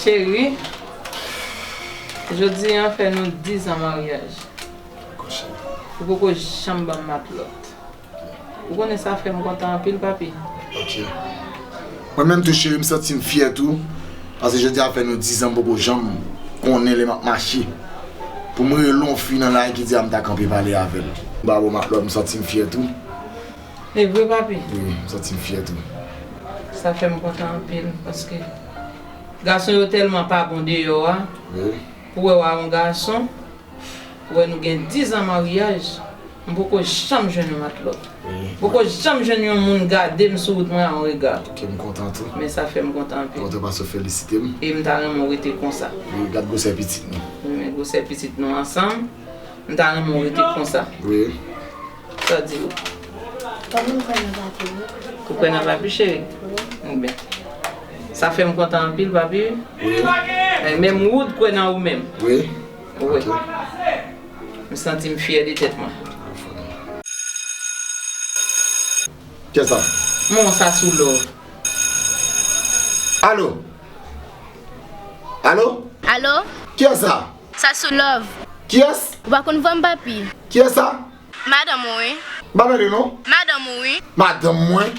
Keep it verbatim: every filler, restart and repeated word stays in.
Cheri, jodi a fè nou diz an maryaj. Ou poko janm ban m matlòt. Ou konnen sa fè m kontan anpil, papi. Ok. Mwen menm tou, cheri, m santi m fyè tou. Paske jodi a fè nou diz an m poko janm konnen lè m ap mache. Pou m rele yon fi nan lari ki di a m ta kanpe pale avè l. M pa bon matlòt, m santi m fyè tou. E vre, papi? Wi, m santi m fyè tou. Sa fè m kontan anpil, paske gason yo tèlman pa bon deyò a. Wi. Pou wè w a yon gason, pou wè nou gen diz an maryaj, m poko janm jwenn yon matlòt. Wi. Poko janm jwenn yon moun gade m sou wout mwen a yon rega. Ok, m kontan tou. Men sa fè m kontan anpil. Kontan paske w felisite m. E m ta renmen w rete konsa. Wi, gad gwosè pitit nou. Wi, men gwosè pitit nou ansanm. M ta renmen w rete konsa. Wi. Sa w di w? Kòman w kwè nan papi, wi? Ou kwè nan papi, cheri? Wi. Bon. Sa fè m kontan anpil, papi, wi. Wi. E menm Wood kwè nan ou menm. Wi. Wi. Ok. M santi m fyè de tèt mwen. Kiyès sa? Mon sa sou love. Alo? Alo? Alo? Kiyès sa? Sa sou love. Kiyès? Ou pa konn vwa m, papi? Kiyès sa? Madanm ou, wi. M pa tande, non. Madanm ou, wi. Madanm mwen?